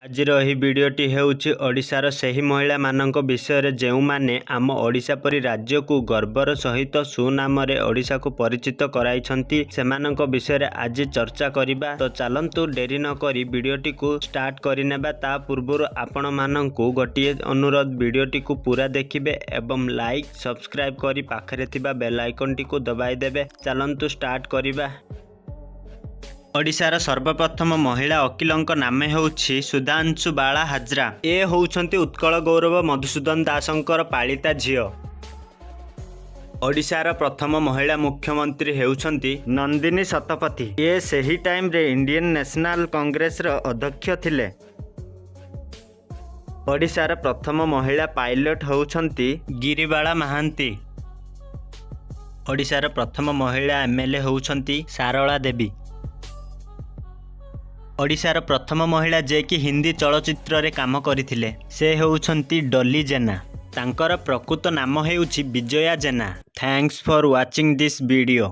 ଆଜିର ଏହି ଭିଡ଼ିଓଟି ହେଉଛି ଓଡ଼ିଶାର ସେହି ମହିଳାମାନଙ୍କ ବିଷୟରେ, ଯେଉଁମାନେ ଆମ ଓଡ଼ିଶା ପରି ରାଜ୍ୟକୁ ଗର୍ବର ସହିତ ସୁନାମରେ ଓଡ଼ିଶାକୁ ପରିଚିତ କରାଇଛନ୍ତି। ସେମାନଙ୍କ ବିଷୟରେ ଆଜି ଚର୍ଚ୍ଚା କରିବା। ତ ଚାଲନ୍ତୁ, ଡେରି ନକରି ଭିଡ଼ିଓଟିକୁ ଷ୍ଟାର୍ଟ କରିନେବା। ତା ପୂର୍ବରୁ ଆପଣମାନଙ୍କୁ ଗୋଟିଏ ଅନୁରୋଧ, ଭିଡ଼ିଓଟିକୁ ପୁରା ଦେଖିବେ ଏବଂ ଲାଇକ୍, ସବସ୍କ୍ରାଇବ୍ କରି ପାଖରେ ଥିବା ବେଲ୍ ଆଇକନ୍ଟିକୁ ଦବାଇ ଦେବେ। ଚାଲନ୍ତୁ ଷ୍ଟାର୍ଟ କରିବା। ଓଡ଼ିଶାର ସର୍ବପ୍ରଥମ ମହିଳା ଓକିଲଙ୍କ ନାମ ହେଉଛି ସୁଧାଂଶୁ ବାଳା ହାଜରା। ଏ ହେଉଛନ୍ତି ଉତ୍କଳ ଗୌରବ ମଧୁସୂଦନ ଦାସଙ୍କର ପାଳିତା ଝିଅ। ଓଡ଼ିଶାର ପ୍ରଥମ ମହିଳା ମୁଖ୍ୟମନ୍ତ୍ରୀ ହେଉଛନ୍ତି ନନ୍ଦିନୀ ଶତପଥୀ। ଏ ସେହି ଟାଇମରେ ଇଣ୍ଡିଆନ୍ ନ୍ୟାସନାଲ କଂଗ୍ରେସର ଅଧ୍ୟକ୍ଷ ଥିଲେ। ଓଡ଼ିଶାର ପ୍ରଥମ ମହିଳା ପାଇଲଟ ହେଉଛନ୍ତି ଗିରିବାଳା ମହାନ୍ତି। ଓଡ଼ିଶାର ପ୍ରଥମ ମହିଳା ଏମ୍ଏଲ୍ଏ ହେଉଛନ୍ତି ସାରଳା ଦେବୀ। ଓଡ଼ିଶାର ପ୍ରଥମ ମହିଳା ଯିଏକି ହିନ୍ଦୀ ଚଳଚ୍ଚିତ୍ରରେ କାମ କରିଥିଲେ, ସେ ହେଉଛନ୍ତି ଡଲି ଜେନା। ତାଙ୍କର ପ୍ରକୃତ ନାମ ହେଉଛି Vijaya Jena. Thanks for watching this video.